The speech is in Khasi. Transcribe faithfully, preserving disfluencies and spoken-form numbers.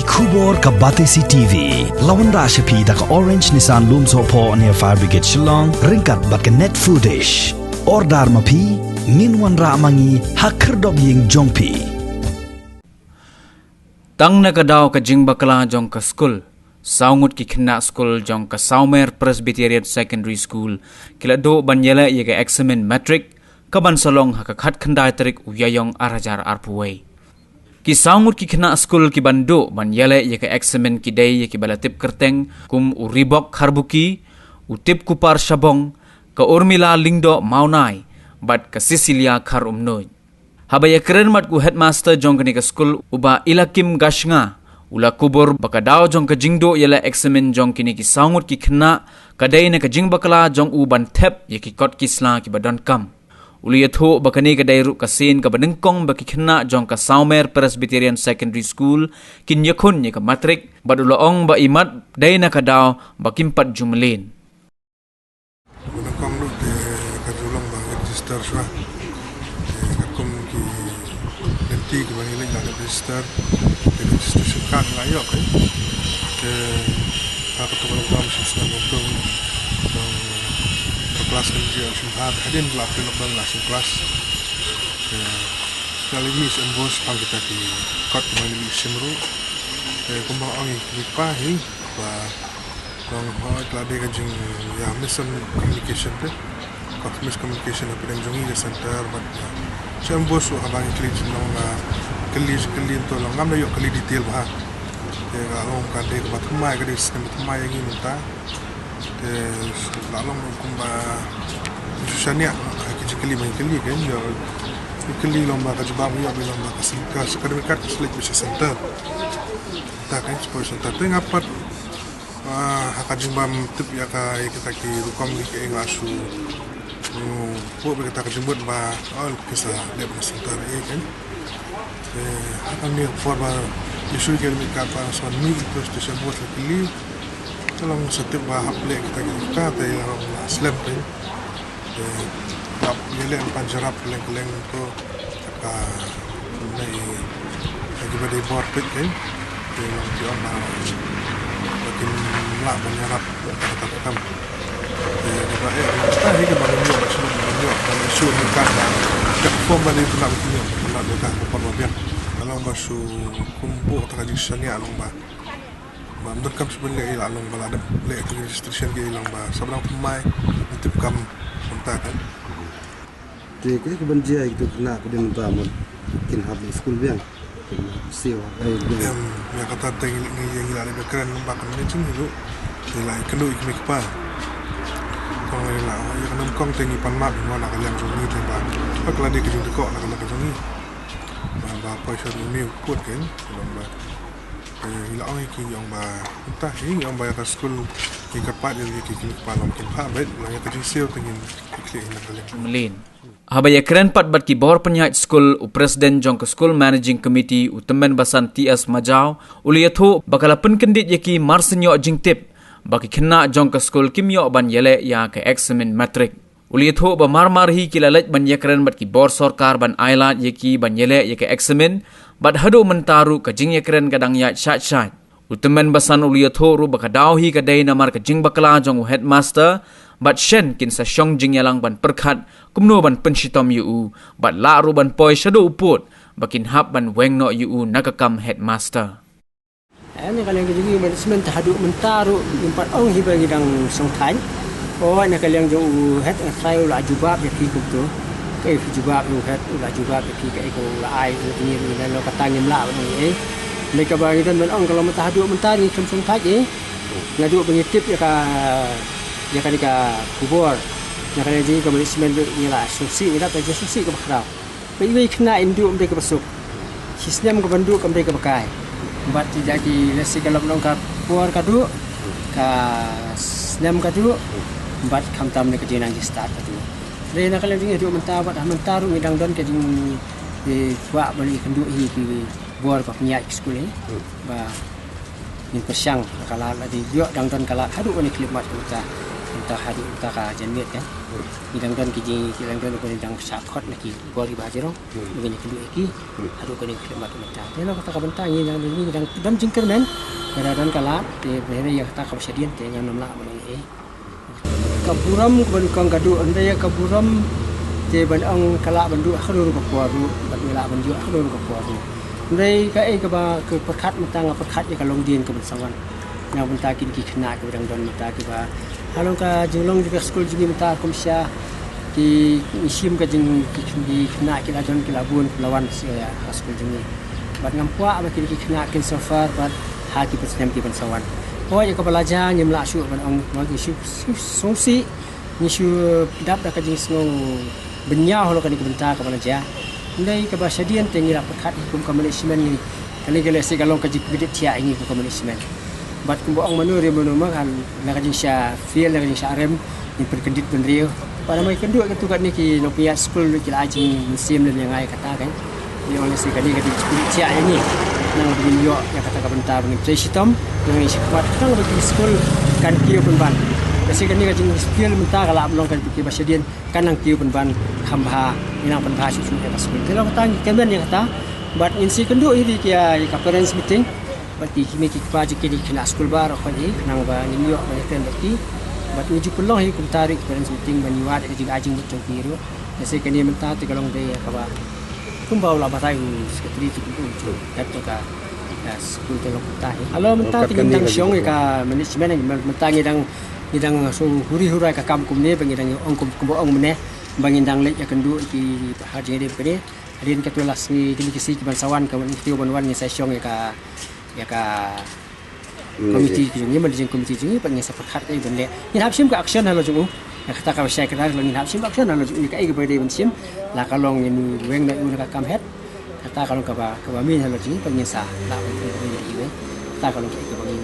Khubor ka Batesi T V. La wanrah sha phi da ka Orange Nissan Lumsohphoh near Fire Brigade Shillong, ryngkat bad ka Net Foodish. Order ma phi, ngin wanrah ma ngi ha khyrdop ïing jong phi. Tang na ka daw ka jingbakla jong ka skul, saw ngut ki khynnah skul jong ka Sawmer Presbyterian Secondary School ki la duh ban ïaleh ïa ka eksamin matrik, ka ban sa long ha ka khatkhyndai tarik u Ïaïong ar hajar arphew wei. Ki saw ngut ki khynnah skul ki ban duh ban ïaleh ïa ka eksamin ki dei ïa kiba la tip kyrteng kum u Ribok Kharbuki, u Tipkupar Shabong, ka Urmila Lyngdoh Mawnai, bad ka Cecilia Kharumnuid. Haba ïakren bad u headmaster jong kane ka skul, u Bah Ilakim Gashnga, u la kubur ba ka daw jong ka jingduh ïaleh eksamin jong kine ki saw ngut ki khynnah ka dei na ka jingbakla jong u ban thep ïa ki kot ki sla kiba donkam. U la ïathuh ba kane ka dei ruh ka sien kaba nyngkong ba ki khynnah jong ka Sawmer Presbyterian Secondary School kin ïakhun ïa ka matrik, bad u la ong ba imat dei na ka daw ba kim pat ju mlien. Kaba nyngkong ruh te ka ju long ba ngi register shuwa. Te katkum ki lynti kiba ngi leit la dep register, te registration card la ïoh, eh. Te ha kato ka lockdown shu snem hangto, ka klas ka ngi ju shim bha, hadien la phi lockdown la shim klas. Te ka leit mih sha MBOSE, pang kita ki kot kiba ngi leit shim ruh. Te kumba ong ïa ki pa hi ba long hoi ka la dei ka jing, ïa, miscommunication te. Ka miscommunication hapdeng jong ngi ka center bad, ïa, sha MBOSE ruh haba ngi kylli jingmut, la kylli, kylli to long ngam da ïoh kylli detail bha. Te ka long ka dei kaba thymmai, ka dei snem ba thymmai ïa ngi mynta. Te la long kumba shu shaniah ha ki jingkylli ba ngi kylli, kan ïoh. Ngi kylli long ba ka jubab ngi ïoh ba long ba ka sen-, ka academic card ka shu leit beit sha center. Ta kan shu poi center te nga pat, ah, ha ka jingbym tip ïa ka, ïa kita ki rukom ki, eh, nga la shu, mm, buh beit kata ka jingmut ba, oh, ki sa leit beit na center, eh, kan. Te ha kane ka por ba issue ka mih ka, ba sa mih ïa ka station bus la kylli. Te long sa tip ba hap leh kita ki, kita te long la slem, kan. Te hap ïaleh pan jyrap kylleng kylleng to. Ka, nei, ka kiba dei bor peit, kan. Te long ki ong ba, ba kim lah ban ïarap ïa kata ka kam. Te kaba, eh, kata hi kaba ngim ïoh, ba shu, ba ngim ïoh, ba issue ni ka, ba ka form ba dei pynlap, kim ïoh pynlap ïa ka, ka form ba biang. Ka long ba shu kumba kata ka jingshaniah long ba, ba ym donkam shu ban leh, ïa la long ba la dep leh ka registration, ïa la long ba sa ba dang thymmai, ym tip kam mynta, kan. Te kaei kaban jia ïa kito ki khynnah ba dei mynta, mo, kin hap leit skul biang, kin hap siew, eh, biang? Em, ïa kata te ngi, ngi, ngi la dep kren lyngba ka management hi ruh. Ngi la ïakynduh ïa ki mei ki pa. Tang ïa la, ïa ka nyngkong te ngi pan map ïa la ka liang jong ngi te ba, ba ka la dei ka jingdukok na ka liang jong ngi. Ba, ba poi sha u mei u pud, kan, long ba, eh, ngi la ong ïa ki, ngi ong ba mynta hi, ngi ong ba ïa ka skul ngi kyrpad ïa ki, ki mei ki pa long kin phah beit, la ïa ka jingsiew te ngin ïa ka liang. Mlien. Haba ïakren pat bad ki bor pynïaid skul, u President jong ka School Managing Committee, u Tymmen Basan T S Majaw, u la ïathuh ba ka la pynkyndit ïa ki mar shen ïoh jingtip ba ki khynnah jong ka skul kim ïoh ban ïaleh ïa ka eksamin matrik. U la ïathuh ba mar mar hi ki la leit ban ïakren bad ki bor sorkar ban ailad ïa ki ban ïaleh ïa ka eksamin, bad haduh mynta ruh ka jingïakren ka dang ïaid shait shait. U Tymmen Basan u la ïathuh ruh ba ka daw hi ka dei namar ka jingbakla jong u headmaster, bad shen kin sa shong jingïalang ban pyrkhat kumno ban pynshitom ïa u, bad lah ruh ban poi shaduh u pud ba kin hap ban weng noh ïa u na ka kam headmaster. Eh, na ka liang jong ngi management haduh mynta ruh ngim pat ong hi ba ngi dang shongthait. Oh, na ka liang jong u head nga trai u la jubab ïa ki kumto. Kaei phi jubab ïa u head, u la jubab ïa ki, kaei ka u la ai, u la tyngi, u la lo kata ngim lah ban ong ei. Lei kaba ngi don ban ong ka long mynta haduh mynta ngi khlem shongthait ei. Nga duh ba ngi tip ïa ka, ïa kane ka khubor. Na ka liang jong ngi ka management ngi la sngewsih, ngi dap da jingsngewsih kaba khraw. Ba iwei i khynnah in duh ym dei kaba suk. Shi snem ka ban duh kam dei kaba kai. Bad ïa ki lehse ka long ka por ka duh, ka snem ka duh, bad khamtam ne ka jingnang jingstad ka duh. Dei na ka liang jong ngi haduh mynta bad ha mynta ruh ngi dang don ka jing, eh, kwah ban ïakynduh ïa ki bor ba pynïaid ki skul hi. Ba ngin pyrshang ka lad, la dei ïoh dang don ka lad haduh kane ka khyllipmat ka mynta. Mynta haduh mynta ka janmiet kan. Ngi dang don ki jing, ngi dang don ki dang shah khot na ki bor kiba hajar. Ngi dang kynduh ïa ki. Haduh kane ka khyllipmat mynta. Te na kata ka bynta ngi dang, ngi dang don jingkyrmen. Lada don ka lad te, hynrei ïa kata kaba shadien te ngam lah ban ong ei. Ka burom kaba nyngkong ka duh, hynrei ïa ka burom te ban ong ka lah ban duh ha kano ruh ka por ruh, bad ngi lah ban ïoh ha kano ruh ka por ruh. Hynrei kaei kaba, ka pyrkhat mynta nga pyrkhat ïa ka longdien kaban sa wan. Na bynta kine ki khynnah kiba dang don mynta kiba ha long ka jinglong jong ka skul jong ngi mynta kum sha ki, ngi shim ka jing, ki, ki khynnah ki la don, ki la bun, ki la wan sha ka skul jong ngi. Bad ngam kwah ba kine ki khynnah kin suffer bad ha ki pynsnem kiban sa wan. Hooid, ïa kaba la jia ngim lah shuh ban ong, ba ngi shu, shu sngewsih, ngi shu dap da ka jingsngew bynñiaw halor kane ka bynta kaba la jia. Hynrei kaba shadien te ngi la pyrkhat hi kum ka management ngi. Kane ka lehse ka long ka jingpynkyndiat thiah ïa ngi kum ka management. Bad kumba ong mano re mano ma kan, na ka jingshah fail, na ka jingshah rem, ngin pynkyndit bynriew. Bad namar kynduh katto katne ki nongpynïaid skul ruh ki la ai jingmynsiem lem ïa nga ïa kata kan. Ngi ong lehse kane ka dei ka jingpynkyndiat thiah ïa ngi. Nang ba ngin ïoh ïa kata ka bynta ba ngin trei shitom, nang ngin sngewbha tang ba ki skul kan kiew pynban. Lehse kane ka jingfail mynta ka lah ban long ka jingpynkyndiat ba shadien. Kan nang kiew pynban kham bha, ngi nang pynbha shuh shuh ïa ka skul. Te long kata ngi kyrmen ïa kata. Bad ngin sa ïakynduh hi ïa ki, ïa ka parents meeting. Bad ki kmie ki kpa jong ki, ki khynnah skul baroh khoit hi, khnang ba ngin ïoh ban ïakren bad ki. Bad ngi ju pynlong hi kumta ruh ki parents meeting ban ïa wad ïa ka jingai jingmut jong ki ruh. Lehse kane mynta te ka long dei ïa kaba kumba u la batai u secretary te, kumta u ju head jong ka, ïa, skul te long kumta hi. Halor mynta te ngin dang shong ïa ka management, mynta ngi dang, ngi dang shu huri hurai ka kam kumne ba ngi dang ong kum, kumba ong mynne. Ba ngin dang leit ïakynduh ïa ki ha jingïadei bad kane. Hadien katto la sngi kine ki sngi kiban sa wan, ka wan, kiew ban wan, ngin sa shong ïa ka, ïa ka komiti ki jong ngi, managing komiti jong ngi, bad ngin sa pyrkhat kaei ban leh. Ngin hap shim ka action halor jong u. Ïa kata kaba shai kata, ngin hap shim action halor jong u, ïa kaei kaba dei ban shim. La ka long ngin weng na u na ka kam head. Kata ka long kaba, kaba main halor jong ngi, bad ngin sa lah ban pynlong ïa iwei. Kata ka long kaei kaba ngin